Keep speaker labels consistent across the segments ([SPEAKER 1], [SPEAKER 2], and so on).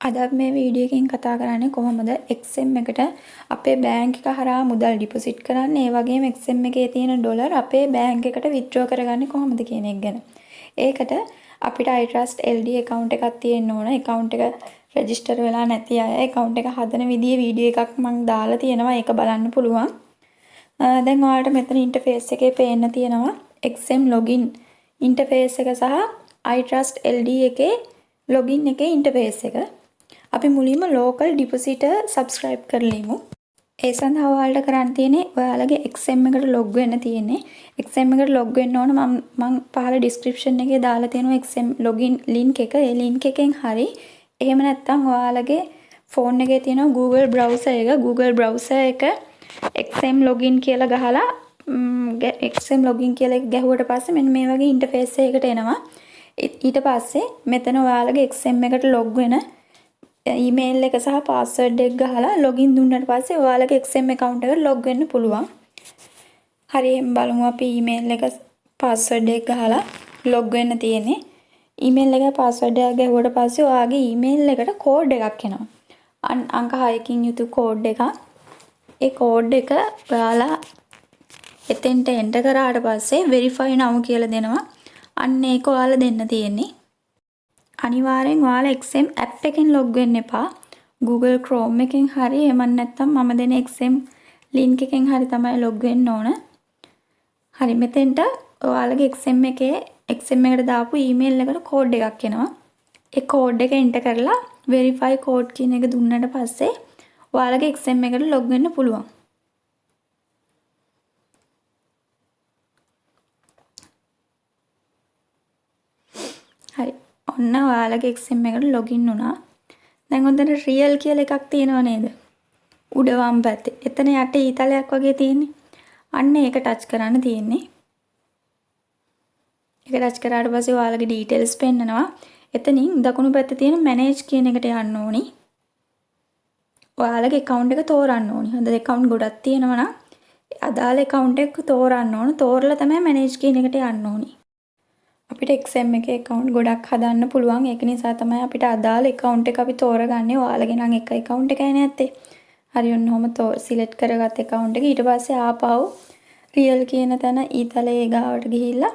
[SPEAKER 1] අද අපි මේ වීඩියෝ එකෙන් කතා කරන්නේ කොහොමද XM එකට අපේ බැංක් එක හරහා මුදල් ඩිපොසිට් කරන්නේ, ඒ වගේම XM එකේ තියෙන ඩොලර් අපේ බැංක් එකට විත්ඩ්‍රෝ කරගන්නේ කොහොමද කියන එක ගැන. ඒකට අපිට iTrust LD account එකක් තියෙන්න ඕන. account එක රෙජිස්ටර් වෙලා නැති අය account එක හදන විදිහේ වීඩියෝ එකක් මං දාලා තියෙනවා. ඒක බලන්න පුළුවන්. දැන් ඔයාලට මෙතන ඉන්ටර්ෆේස් එකේ පේන්න තියෙනවා XM login interface එක සහ iTrust LD එකේ ලොගින් එකේ ඉන්ටර්ෆේස් එක. අපි මුලින්ම ලෝකල් ඩිපොසිටර් සබ්ස්ක්‍රයිබ් කරලෙමු. ඒ සඳහා ඔයාලට කරන්න තියෙන්නේ ඔයාලගේ XM එකට ලොග් වෙන්න තියෙන්නේ. XM එකට ලොග් වෙන්න ඕන මං පහළ ඩිස්ක්‍රිප්ෂන් එකේ දාලා තියෙනවා XM login link එක. ඒ ලින්ක් එකෙන් හරි එහෙම නැත්නම් ඔයාලගේ ෆෝන් එකේ තියෙන Google browser එක, Google browser එක XM login කියලා ගහලා XM login කියලා එක ගැහුවට පස්සේ මෙන්න මේ වගේ ඉන්ටර්ෆේස් එකකට එනවා. ඊට පස්සේ මෙතන ඔයාලගේ XM එකට ලොග් වෙන ඊමේල් එක සහ පාස්වර්ඩ් එක ගහලා ලොගින් දුන්නට පස්සේ ඔයාලගේ XM account එකට ලොග් වෙන්න පුළුවන්. හරි, එහෙනම් බලමු අපි ඊමේල් එක පාස්වර්ඩ් එක ගහලා ලොග් වෙන්න තියෙන්නේ. ඊමේල් එක පාස්වර්ඩ් එක ගැහුවට පස්සේ ඔයාගේ ඊමේල් එකට කෝඩ් එකක් එනවා. අංක 6කින් යුතු කෝඩ් එකක්. ඒ කෝඩ් එක ඔයාලා එතෙන්ට එන්ටර් කරාට පස්සේ වෙරිෆයි now කියලා දෙනවා. අන්න ඒක ඔයාලා දෙන්න තියෙන්නේ. අනිවාර්යෙන් ඔයාලා XM app එකෙන් ලොග් වෙන්න එපා. Google Chrome එකෙන් හරි එහෙම නැත්නම් මම දෙන XM link එකෙන් හරි තමයි ලොග් වෙන්න ඕන. හරි, මෙතෙන්ට ඔයාලගේ XM එකේ XM එකට දාපු ඊමේල් එකට කෝඩ් එකක් එනවා. ඒ කෝඩ් එක එන්ටර් කරලා වෙරිෆයි කෝඩ් කියන එක දුන්නට පස්සේ ඔයාලගේ XM එකට ලොග් වෙන්න පුළුවන්. හරි, ඔන්න ඔයාලගේ XM එකට ලොගින් වුණා. දැන් ඔතන රියල් කියලා එකක් තියෙනව නේද? උඩ වම් පැත්තේ. එතන යට ඊතලයක් වගේ තියෙන්නේ. අන්න ඒක ටච් කරන්න තියෙන්නේ. ඒක ටච් කරාට පස්සේ ඔයාලගේ ඩීටේල්ස් පෙන්නනවා. එතනින් දකුණු පැත්තේ තියෙන මැනේජ් කියන එකට යන්න ඕනි. ඔයාලගේ account එක තෝරන්න ඕනි. හොඳ account ගොඩක් තියෙනවා නම් අදාළ account එක තෝරන්න ඕන. තෝරලා තමයි මැනේජ් කියන එකට යන්න ඕනි. අපිට XM එකේ account ගොඩක් හදන්න පුළුවන්. ඒක නිසා තමයි අපිට අදාළ account එක අපි තෝරගන්නේ. ඔයාලගේ නම් එක account එකයි නේ ඇත්තේ. හරි, ඔන්න ඔහොම සිලෙක්ට් කරගත්ත account එක. ඊට පස්සේ ආපහු රියල් කියන තැන ඊතලයේ ගාවට ගිහිල්ලා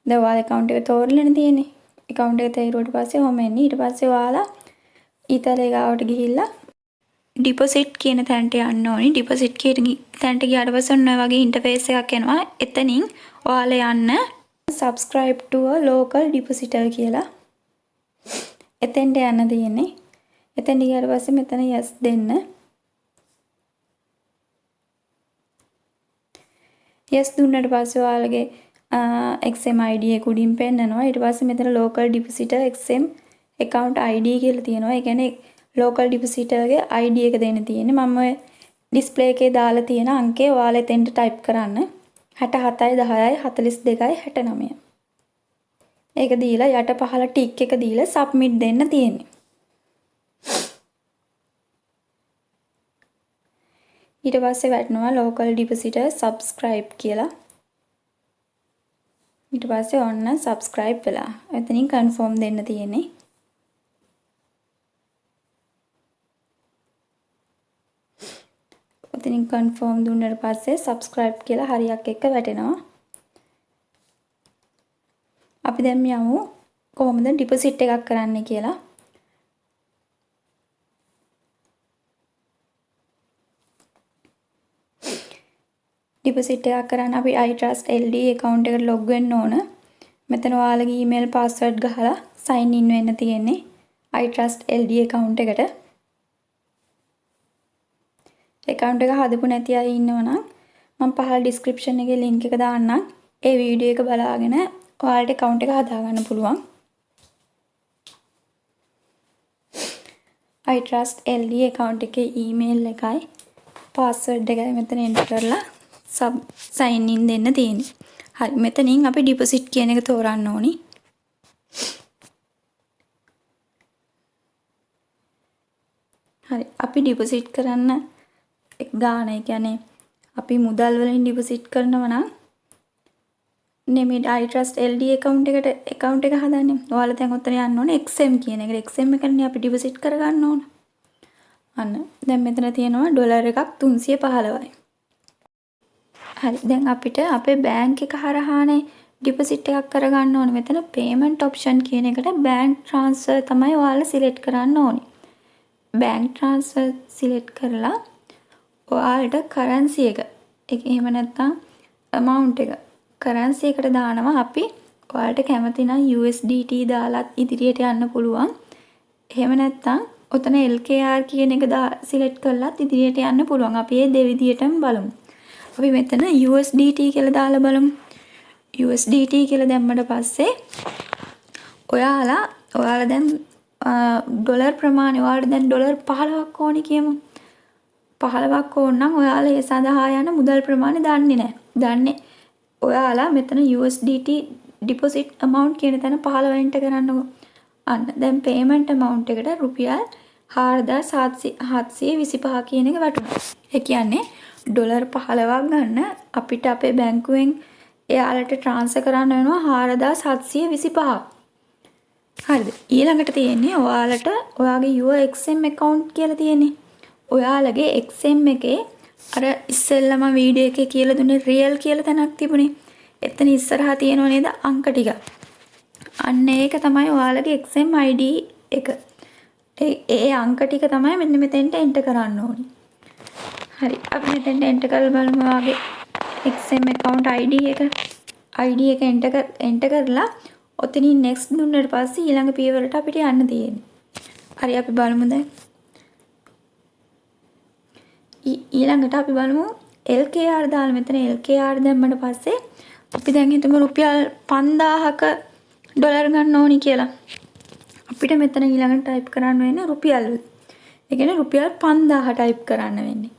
[SPEAKER 1] දැන් ඔයාලා account එක තෝරලානේ තියෙන්නේ. account එක තේරුවට පස්සේ ඔහොම එන්නේ. ඊට පස්සේ ඔයාලා ඊතලයේ ගාවට ගිහිල්ලා ඩිපොසිට් කියන තැනට යන්න ඕනි. ඩිපොසිට් කියන තැනට ගියාට පස්සේ ඔන්න ඔය වගේ ඉන්ටර්ෆේස් එකක් එනවා. එතනින් ඔයාලා යන්න subscribe to a local depositor කියලා. එතෙන්ට යන්න තියෙන්නේ. එතෙන්ට ගියාට පස්සේ මෙතන yes දෙන්න. yes දුන්නට පස්සේ ඔයාලගේ XM ID එක උඩින් පෙන්නනවා. ඊට පස්සේ මෙතන local depositor XM account ID කියලා තියෙනවා. ඒ කියන්නේ local depositor ගේ ID එක දෙන්න තියෙන්නේ. මම ඔය ඩිස්ප්ලේ එකේ දාලා තියෙන අංකය ඔයාලා එතෙන්ට ටයිප් කරන්න. 67යි 10යි 42යි 69. ඒක දීලා යට පහළ ටික් එක දීලා සබ්මිට් දෙන්න තියෙන්නේ. ඊට පස්සේ වැටෙනවා local depositor subscribe කියලා. ඊට පස්සේ ඔන්න සබ්ස්ක්‍රයිබ් වෙලා. එතනින් කන්ෆර්ම් දෙන්න තියෙන්නේ. එතනින් කන්ෆර්ම් දුන්නට පස්සේ සබ්ස්ක්‍රයිබ් කියලා හරියක් එක්ක වැටෙනවා. අපි දැන් යමු කොහොමද ඩිපොසිට් එකක් කරන්නේ කියලා. ඩිපොසිට් එකක් කරන්න අපි iTrust LD account එකට ලොග් වෙන්න ඕන. මෙතන ඔයාලගේ ඊමේල් පාස්වර්ඩ් ගහලා සයින් ඉන් වෙන්න තියෙන්නේ iTrust LD account එකට. account එක හදපු නැති අය ඉන්නවා නම් මම පහළ ඩිස්ක්‍රිප්ෂන් එකේ ලින්ක් එක දාන්නම්. ඒ වීඩියෝ එක බලාගෙන ඔයාලට account එක හදාගන්න පුළුවන්. iTrust LD account එකේ ඊමේල් එකයි පාස්වර්ඩ් එකයි මෙතන එන්ටර් කරලා සයින් ඉන් දෙන්න තියෙන්නේ. හරි, මෙතනින් අපි ඩිපොසිට් කියන එක තෝරන්න ඕනි. හරි, අපි ඩිපොසිට් කරන්න ගාන, ඒ කියන්නේ අපි මුදල් වලින් ඩිපොසිට් කරනවා නම් නෙමෙයි iTrust LD account එකට account එක හදන්නේ. ඔයාලා දැන් ඔතන යන්න ඕනේ XM කියන එකට. XM එකනේ අපි ඩිපොසිට් කරගන්න ඕන. අන්න දැන් මෙතන තියෙනවා ඩොලර් එකක් 315යි. හරි, දැන් අපිට අපේ බැංක් එක හරහානේ ඩිපොසිට් එකක් කරගන්න ඕනේ. මෙතන පේමන්ට් ඔප්ෂන් කියන එකට බැංක් ට්‍රාන්ස්ෆර් තමයි ඔයාලා සිලෙක්ට් කරන්න ඕනේ. බැංක් ට්‍රාන්ස්ෆර් සිලෙක්ට් කරලා ඔයාලට කරන්සි එක, එහෙම නැත්නම් amount එක කරන්සි එකට දානවා අපි. ඔයාලට කැමති නම් USDT දාලත් ඉදිරියට යන්න පුළුවන්. එහෙම නැත්නම් ඔතන LKR කියන එක සිලෙක්ට් කරලත් ඉදිරියට යන්න පුළුවන්. අපි මේ දෙවිදියටම බලමු. අපි මෙතන USDT කියලා දාලා බලමු. USDT කියලා දැම්මට පස්සේ ඔයාලා දැන් ඩොලර් ප්‍රමාණය, ඔයාලට දැන් ඩොලර් 15ක් ඕනේ කියමු. 15ක් ඕන නම් ඔයාලා ඒ සඳහා යන මුදල් ප්‍රමාණය දන්නේ නැහැ. දන්නේ ඔයාලා මෙතන USDT deposit amount කියන තැන 15 එන්ටර් කරන්නකෝ. අන්න දැන් පේමන්ට් amount එකට රුපියල් 4725 කියන එක වැටුණා. ඒ කියන්නේ ඩොලර් 15ක් ගන්න අපිට අපේ බැංකුවෙන් එයාලට ට්‍රාන්ස්ෆර් කරන්න වෙනවා 4725ක්. හරිද? ඊළඟට තියෙන්නේ ඔයාලට ඔයාගේ your XM account කියලා තියෙන්නේ. ඔයාලගේ XM එකේ අර ඉස්සෙල්ලම වීඩියෝ එකේ කියලා දුන්නේ රියල් කියලා තැනක් තිබුණේ. එතන ඉස්සරහා තියෙනව නේද අංක ටික. අන්න ඒක තමයි ඔයාලගේ XM ID එක. ඒ අංක ටික තමයි මෙන්න මෙතෙන්ට එන්ටර් කරන්න ඕනි. හරි, අපි මෙතෙන්ට එන්ටර් කරලා බලමු ඔයාගේ XM account ID එක. ID එක එන්ටර් කරලා ඔතනින් next දුන්නට පස්සේ ඊළඟ පියවරට අපිට යන්න තියෙන්නේ. හරි, අපි බලමු දැන්. ඊළඟට අපි බලමු LKR දාලා. මෙතන LKR දැම්මට පස්සේ අපි දැන් හිතමු රුපියල් 5000ක ඩොලර් ගන්න ඕනි කියලා. අපිට මෙතන ඊළඟට ටයිප් කරන්න වෙන්නේ රුපියල් වලින්. ඒ කියන්නේ රුපියල් 5000 ටයිප් කරන්න වෙන්නේ.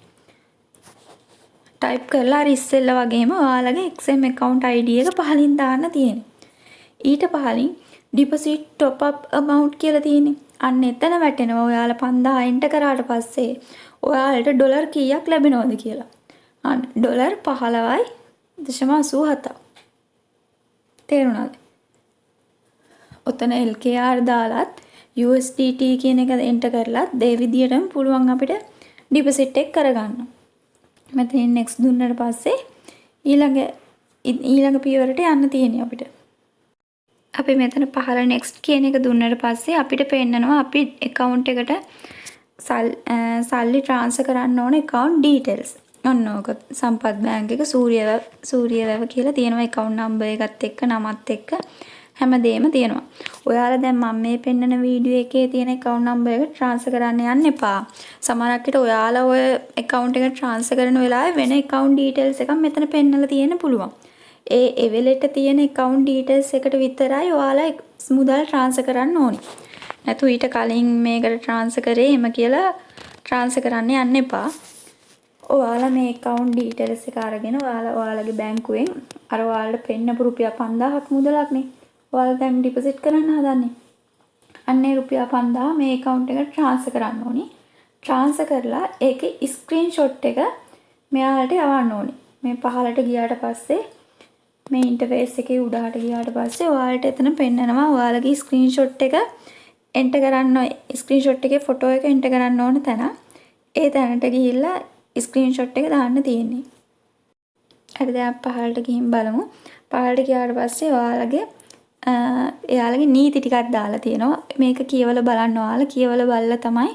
[SPEAKER 1] ටයිප් කරලා අර ඉස්සෙල්ලා වගේම ඔයාලගේ XM account ID එක පහලින් දාන්න තියෙන්නේ. ඊට පහලින් deposit top up amount කියලා තියෙන්නේ. අන්න එතන වැටෙනවා ඔයාලා 5000 එන්ටර් කරාට පස්සේ ඔයාලට ඩොලර් කීයක් ලැබෙනවද කියලා. අන්න ඩොලර් 15.87. තේරුණාද? ඔතන LKR දාලත් USDT කියන එක එන්ටර් කරලත් දෙ විදියටම පුළුවන් අපිට ඩිපොසිට් එක කරගන්න. මෙතනින් next දුන්නට පස්සේ ඊළඟ පියවරට යන්න තියෙන්නේ අපිට. අපි මෙතන පහළ next කියන එක දුන්නට පස්සේ අපිට පෙන්නනවා අපි account එකට සල්ලි ට්‍රාන්ස්ෆර් කරන්න ඕන account details. ඔන්න ඕක සම්පත් බැංක් එක සූර්යවැව කියලා තියෙනවා. account number එකත් එක්ක නමත් එක්ක හැමදේම තියෙනවා. ඔයාලා දැන් මම මේ පෙන්නන වීඩියෝ එකේ තියෙන account number එක ට්‍රාන්ස්ෆර් කරන්න යන්න එපා. සමහරක් විට ඔයාලා ඔය account එක ට්‍රාන්ස්ෆර් කරන වෙලාවේ වෙන account details එකක් මෙතන පෙන්නලා තියෙන්න පුළුවන්. ඒ එවෙලෙට තියෙන account details එකට විතරයි ඔයාලා මුදල් ට්‍රාන්ස්ෆර් කරන්න ඕනි. නැතු ඊට කලින් මේකට ට්‍රාන්ස්ෆර් කරේ එහෙම කියලා ට්‍රාන්ස්ෆර් කරන්න යන්න එපා. ඔයාලා මේ account details එක අරගෙන ඔයාලා ඔයාලගේ බැංකුවෙන් අර ඔයාලට පෙන්නපු රුපියල් 5000ක් මුදලක් නේ. ඔයාලා දැන් ඩිපොසිට් කරන්න හදන්නේ. අන්න ඒ රුපියල් 5000 මේ account එකට ට්‍රාන්ස්ෆර් කරන්න ඕනි. ට්‍රාන්ස්ෆර් කරලා ඒකේ ස්ක්‍රීන්ෂොට් එක මෙයාලට යවන්න ඕනි. මේ පහලට ගියාට පස්සේ මේ ඉන්ටර්ෆේස් එකේ උඩහට ගියාට පස්සේ ඔයාලට එතන පෙන්නනවා ඔයාලගේ ස්ක්‍රීන්ෂොට් එක එන්ටර් කරන්න, ස්ක්‍රීන්ෂොට් එකේ ෆොටෝ එක එන්ටර් කරන්න ඕන තැන. ඒ තැනට ගිහිල්ලා ස්ක්‍රීන්ෂොට් එක දාන්න තියෙන්නේ. හරි, දැන් අපි පහලට ගිහින් බලමු. පහලට ගියාට පස්සේ එයාලගේ නීති ටිකක් දාලා තියෙනවා. මේක කියවලා බලන්න ඔයාලා. කියවලා බලලා තමයි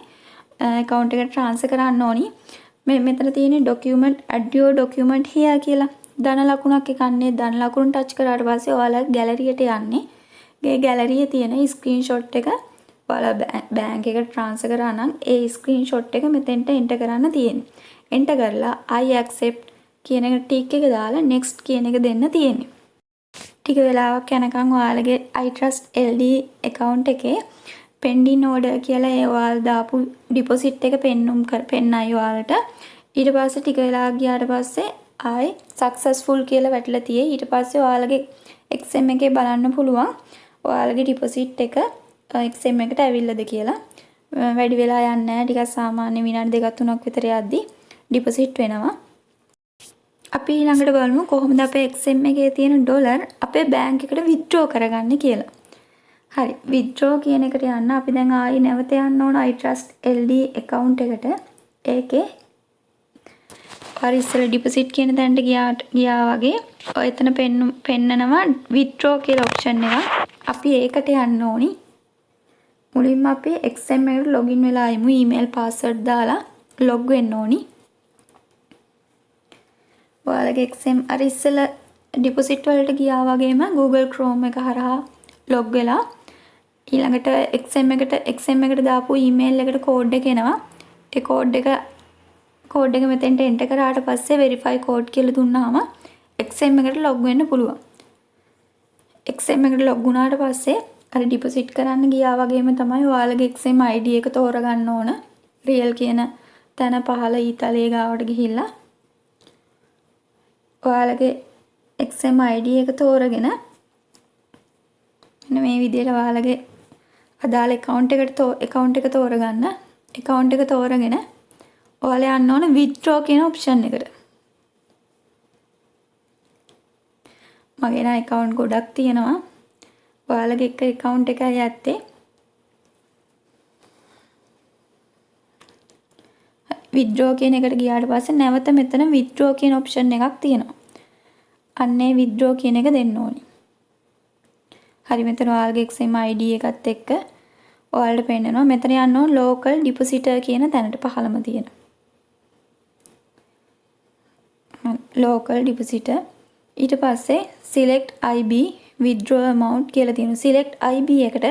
[SPEAKER 1] account එකට ට්‍රාන්ස්ෆර් කරන්න ඕනි. මේ මෙතන තියෙන්නේ document, add your document here කියලා. ධන ලකුණක් එක අන්නේ ධන ලකුණ ටච් කරාට පස්සේ ඔයාලා ගැලරියට යන්නේ. ඒ ගැලරියේ තියෙන ස්ක්‍රීන්ෂොට් එක ඔයාලා බැංක් එකට ට්‍රාන්ස්ෆර් කරා නම් ඒ ස්ක්‍රීන්ෂොට් එක මෙතෙන්ට එන්ටර් කරන්න තියෙන්නේ. එන්ටර් කරලා I accept කියන එක ටික් එක දාලා next කියන එක දෙන්න තියෙන්නේ. ටික වෙලාවක් යනකම් ඔයාලගේ iTrust LD account එකේ pending order කියලා ඒ ඔයාලා දාපු ඩිපොසිට් එක පෙන්නයි ඔයාලට. ඊට පස්සේ ටික වෙලාවක් ගියාට පස්සේ ආයි සක්සස්ෆුල් කියලා වැටිලා තියෙයි. ඊට පස්සේ ඔයාලගේ XM එකේ බලන්න පුළුවන් ඔයාලගේ ඩිපොසිට් එක XM එකට ඇවිල්ලාද කියලා. වැඩි වෙලා යන්නේ නැහැ. ටිකක් සාමාන්‍ය විනාඩි දෙකක් තුනක් විතර යද්දි ඩිපොසිට් වෙනවා. අපි ඊළඟට බලමු කොහොමද අපේ XM එකේ තියෙන ඩොලර් අපේ බැංක් එකට විත්ඩ්‍රෝ කරගන්නේ කියලා. හරි, විත්ඩ්‍රෝ කියන එකට යන්න අපි දැන් ආයි නැවත යන්න ඕන iTrust LD account එකට. ඒකේ අර ඉස්සෙල්ලා ඩිපොසිට් කියන තැනට ගියා වගේ ඔය එතන පෙන්නනවා විත්ඩ්‍රෝ කියලා ඔප්ෂන් එකක්. අපි ඒකට යන්න ඕනි. මුලින්ම අපි XM එකට ලොගින් වෙලා ඉමු. ඊමේල් පාස්වර්ඩ් දාලා ලොග් වෙන්න ඕනි. ඔයාලගේ XM අර ඉස්සෙල්ලා ඩිපොසිට් වලට ගියා වගේම Google Chrome එක හරහා ලොග් වෙලා ඊළඟට XM එකට දාපු ඊමේල් එකට කෝඩ් එක එනවා. ඒ කෝඩ් එක මෙතෙන්ට එන්ටර් කරාට පස්සේ වෙරිෆයි කෝඩ් කියලා දුන්නාම XM එකට ලොග් වෙන්න පුළුවන්. XM එකට ලොග් වුණාට පස්සේ අර ඩිපොසිට් කරන්න ගියා වගේම තමයි ඔයාලගේ XM ID එක තෝරගන්න ඕන. රියල් කියන තැන පහළ ඊතලයේ ගාවට ගිහිල්ලා ඔයාලගේ XM ID එක තෝරගෙන මෙන්න මේ විදිහට ඔයාලගේ අදාළ account එක තෝරගන්න. account එක තෝරගෙන ඔයාලා යන්න ඕන withdraw කියන ඔප්ෂන් එකට. මගේ නම් account ගොඩක් තියෙනවා. ඔයාලගේ එක account එකයි ඇත්තේ. withdraw කියන එකට ගියාට පස්සේ නැවත මෙතන withdraw කියන ඔප්ෂන් එකක් තියෙනවා. අන්න ඒ withdraw කියන එක දෙන්න ඕනේ. හරි, මෙතන ඔයාලගේ XM ID එකත් එක්ක ඔයාලට පෙන්නනවා. මෙතන යන්න ඕන local depositor කියන තැනට පහළම තියෙන. local depositor. ඊට පස්සේ select IB withdraw amount කියලා තියෙනවා. select IB එකට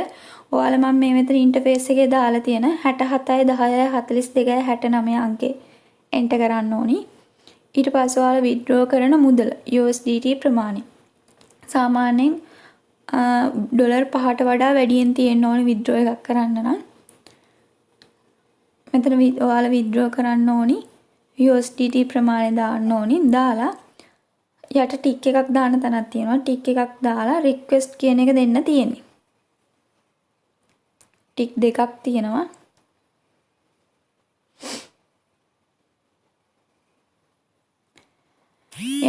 [SPEAKER 1] ඔයාලා මම මේ මෙතන ඉන්ටර්ෆේස් එකේ දාලා තියෙන 67යි 10යි 42යි 69 අංකේ එන්ටර් කරන්න ඕනි. ඊට පස්සේ ඔයාලා withdraw කරන මුදල USDT ප්‍රමාණය. සාමාන්‍යයෙන් ඩොලර් 5ට වඩා වැඩියෙන් තියෙන්න ඕනි withdraw එකක් කරන්න නම්. මෙතන ඔයාලා withdraw කරන්න ඕනි USDT ප්‍රමාණය දාන්න ඕනි. දාලා යට ටික් එකක් දාන්න තැනක් තියෙනවා. ටික් එකක් දාලා රික්වෙස්ට් කියන එක දෙන්න තියෙන්නේ. ටික් දෙකක් තියෙනවා.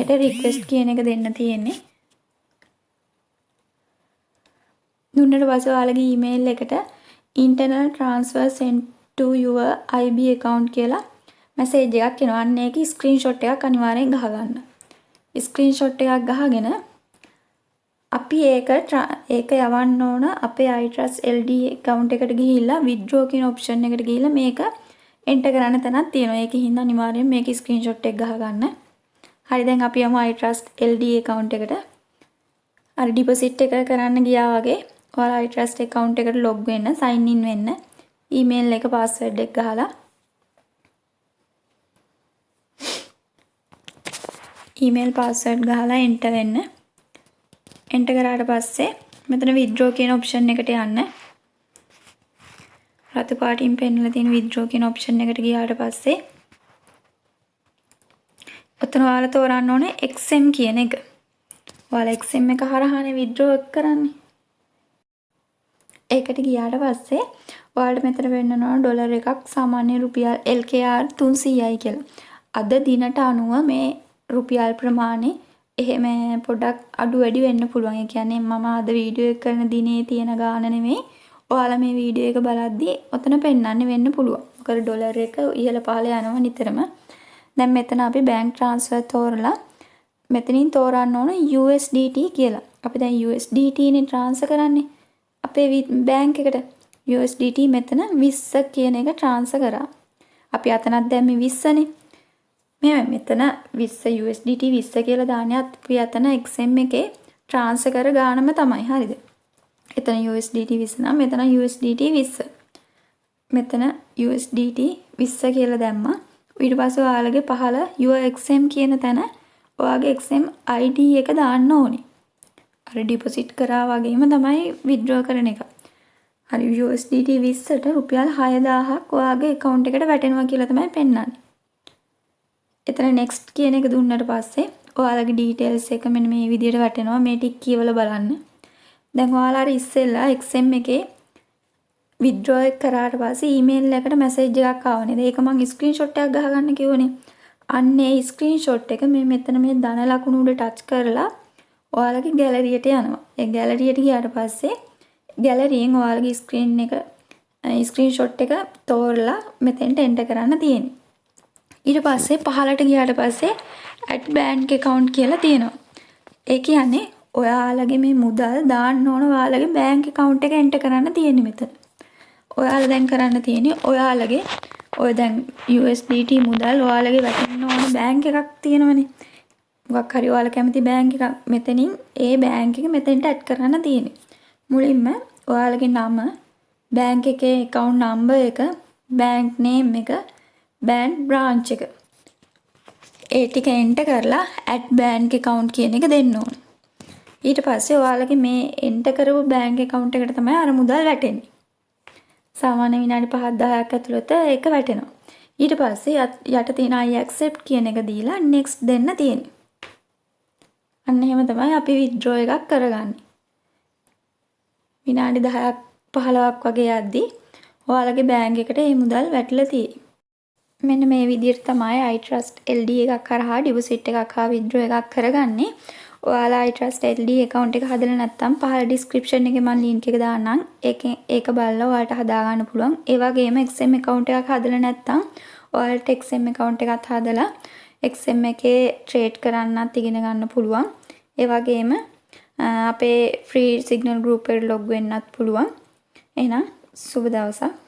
[SPEAKER 1] යට රික්වෙස්ට් කියන එක දෙන්න තියෙන්නේ. දුන්නට පස්සේ ඔයාලගේ ඊමේල් එකට internal transfer sent to your IB account කියලා මැසේජ් එකක් එනවා. අන්න ඒකේ ස්ක්‍රීන්ෂොට් එකක් අනිවාර්යෙන් ගහගන්න. ස්ක්‍රීන්ෂොට් එකක් ගහගෙන අපි ඒක යවන්න ඕන අපේ iTrust LD account එකට ගිහිල්ලා withdraw කියන ඔප්ෂන් එකට ගිහිල්ලා මේක එන්ටර් කරන්න තැනක් තියෙනවා. ඒකෙන් හින්දා අනිවාර්යෙන් මේක ස්ක්‍රීන්ෂොට් එක ගහගන්න. හරි, දැන් අපි යමු iTrust LD account එකට. අර ඩිපොසිට් එක කරන්න ගියා වගේ ඔයාලා iTrust account එකට ලොග් වෙන්න, sign in වෙන්න, ඊමේල් එක පාස්වර්ඩ් එක ගහලා ඊමේල් පාස්වර්ඩ් ගහලා එන්ටර් වෙන්න. එන්ටර් කරාට පස්සේ මෙතන withdraw කියන ඔප්ෂන් එකට යන්න. රතු පාටින් පෙන්නලා තියෙන withdraw කියන ඔප්ෂන් එකට ගියාට පස්සේ ඔතන ඔයාලා තෝරන්න ඕනේ XM කියන එක. ඔයාලා XM එක හරහානේ withdraw එක කරන්නේ. ඒකට ගියාට පස්සේ ඔයාලට මෙතන පෙන්නනවා ඩොලර් එකක් සාමාන්‍ය රුපියල් LKR 300යි කියලා. අද දිනට අනුව මේ රුපියල් ප්‍රමාණය එහෙම පොඩක් අඩු වැඩි වෙන්න පුළුවන්. ඒ කියන්නේ මම අද වීඩියෝ එක කරන දිනේ තියෙන ගාන නෙමෙයි. ඔයාලා මේ වීඩියෝ එක බලද්දි ඔතන පෙන්වන්නේ වෙන්න පුළුවන්. මොකද ඩොලර් එක ඉහළ පහළ යනවා නිතරම. දැන් මෙතන අපි බැංක් ට්‍රාන්ස්ෆර් තෝරලා මෙතනින් තෝරන්න ඕන USDT කියලා. අපි දැන් USDT නේ ට්‍රාන්ස්ෆර් කරන්නේ අපේ බැංක් එකට. USDT මෙතන 20 කියන එක ට්‍රාන්ස්ෆර් කරා. අපි අතනත් දැම්මේ 20නේ. මෙහෙම මෙතන 20 USDT 20 කියලා දාන්නේ අපි අතන XM එකේ ට්‍රාන්ස්ෆර් කර ගානම තමයි. හරිද? එතන USDT 20 නම් මෙතන USDT 20. මෙතන USDT 20 කියලා දැම්මා. ඊට පස්සේ ඔයාලගේ පහළ your XM කියන තැන ඔයාගේ XM ID එක දාන්න ඕනේ. අර ඩිපොසිට් කරා වගේම තමයි විත්ඩ්‍රෝ කරන එක. හරි, USDT 20ට රුපියල් 6000ක් ඔයාගේ account එකට වැටෙනවා කියලා තමයි පෙන්වන්නේ. එතන next කියන එක දුන්නට පස්සේ ඔයාලගේ details එක මෙන්න මේ විදිහට වැටෙනවා. මේ ටික කියවලා බලන්න. දැන් ඔයාලා අර ඉස්සෙල්ලා XM එකේ withdraw එක කරාට පස්සේ email එකට message එකක් ආව නේද? ඒක මං screenshot එකක් ගහගන්න කිව්වනේ. අන්න ඒ ස්ක්‍රීන්ෂොට් එක මේ මෙතන මේ ධන ලකුණු උඩ ටච් කරලා ඔයාලගේ ගැලරියට යනවා. ඒ ගැලරියට ගියාට පස්සේ ගැලරියෙන් ඔයාලගේ ස්ක්‍රීන් එක ස්ක්‍රීන්ෂොට් එක තෝරලා මෙතෙන්ට එන්ටර් කරන්න තියෙන්නේ. ඊට පස්සේ පහළට ගියාට පස්සේ add bank account කියලා තියෙනවා. ඒ කියන්නේ ඔයාලගේ මේ මුදල් දාන්න ඕන ඔයාලගේ බැංක් account එක එන්ටර් කරන්න තියෙන්නේ මෙතන. ඔයාලා දැන් කරන්න තියෙන්නේ ඔයාලගේ ඔය දැන් USDT මුදල් ඔයාලගේ වැටෙන්න ඕන බැංක් එකක් තියෙනවනේ. මොකක් හරි ඔයාලා කැමති බැංක් එකක් මෙතනින් ඒ බැංක් එක මෙතෙන්ට ඇඩ් කරන්න තියෙන්නේ. මුලින්ම ඔයාලගේ නම, බැංක් එකේ ඇකවුන්ට් නම්බර් එක, බැංක් නේම් එක, බැංක් බ්‍රාන්ච් එක. ඒ ටික එන්ටර් කරලා ඇඩ් බැංක් ඇකවුන්ට් කියන එක දෙන්න ඕන. ඊට පස්සේ ඔයාලගේ මේ එන්ටර් කරපු බැංක් ඇකවුන්ට් එකට තමයි අර මුදල් වැටෙන්නේ. සාමාන්‍ය විනාඩි 5ක් 10ක් ඇතුළත ඒක වැටෙනවා. ඊට පස්සේ යට තියෙන I accept කියන එක දීලා next දෙන්න තියෙන්නේ. අන්න එහෙම තමයි අපි විත්ඩ්‍රෝ එකක් කරගන්නේ. විනාඩි 10ක් 15ක් වගේ යද්දි ඔයාලගේ බැංක් එකට මේ මුදල් වැටිලා තියෙයි. මෙන්න මේ විදිහට තමයි iTrust LD එකක් හරහා ඩිපොසිට් එකක් හා විත්ඩ්‍රෝ එකක් කරගන්නේ. ඔයාලා iTrust LD account එක හදලා නැත්නම් පහළ ඩිස්ක්‍රිප්ෂන් එකේ මම ලින්ක් එක දාන්නම්. ඒකෙන් ඒක බලලා ඔයාලට හදාගන්න පුළුවන්. ඒ වගේම XM account එකක් හදලා නැත්නම් ඔයාලට XM account එකත් හදලා XM එකේ ට්‍රේඩ් කරන්නත් ඉගෙන ගන්න පුළුවන්. ඒ වගේම අපේ ෆ්‍රී සිග්නල් ගෲප් එකට ලොග් වෙන්නත් පුළුවන්. එහෙනම් සුබ දවසක්.